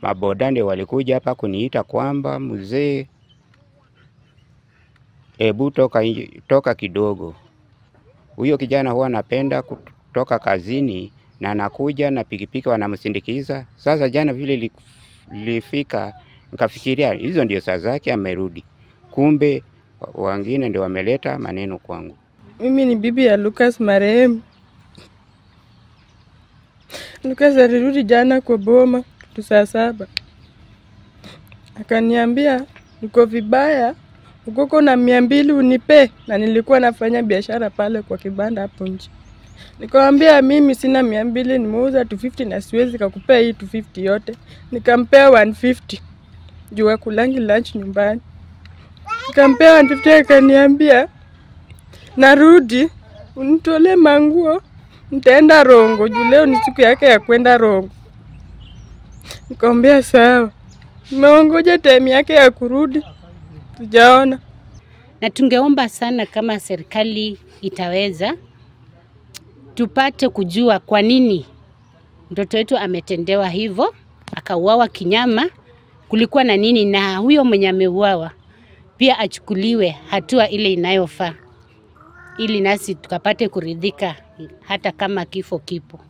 Maboda ndio walikuja hapa kuniita kwamba mzee, ebu toka kidogo. Huyo kijana huwa anapenda kutoka kazini na anakuja na pikipiki wanamsindikiza. Sasa jana vile lifika nikafikiria hizo ndio saa zake amerudi. Kumbe wengine ndio wameleta maneno kwangu. Mimi ni bibi ya Lucas marehemu. Lucas alirudi jana kwa boma kitu saa 7. Akaniambia niko vibaya, ukoko na 200 unipe, na nilikuwa nafanya biashara pale kwa kibanda hapo nje. Nikamwambia mimi sina 200, nimeuza 250 na siwezi kukupea hii 250 yote. Nikampea 150. Juu kulangi lunch nyumbani. Nikampea 150, akaniambia narudi unitolee manguo, nitaenda Rongo juu leo ni siku yake ya kwenda Rongo. Nikamwambia sawa. Nimeongoja time yake ya kurudi, sijaona. Na tungeomba sana kama serikali itaweza tupate kujua kwa nini mtoto wetu ametendewa hivyo, akauawa kinyama, kulikuwa na nini, na huyo mwenye ameuawa pia achukuliwe hatua ile inayofaa ili nasi tukapate kuridhika hata kama kifo kipo.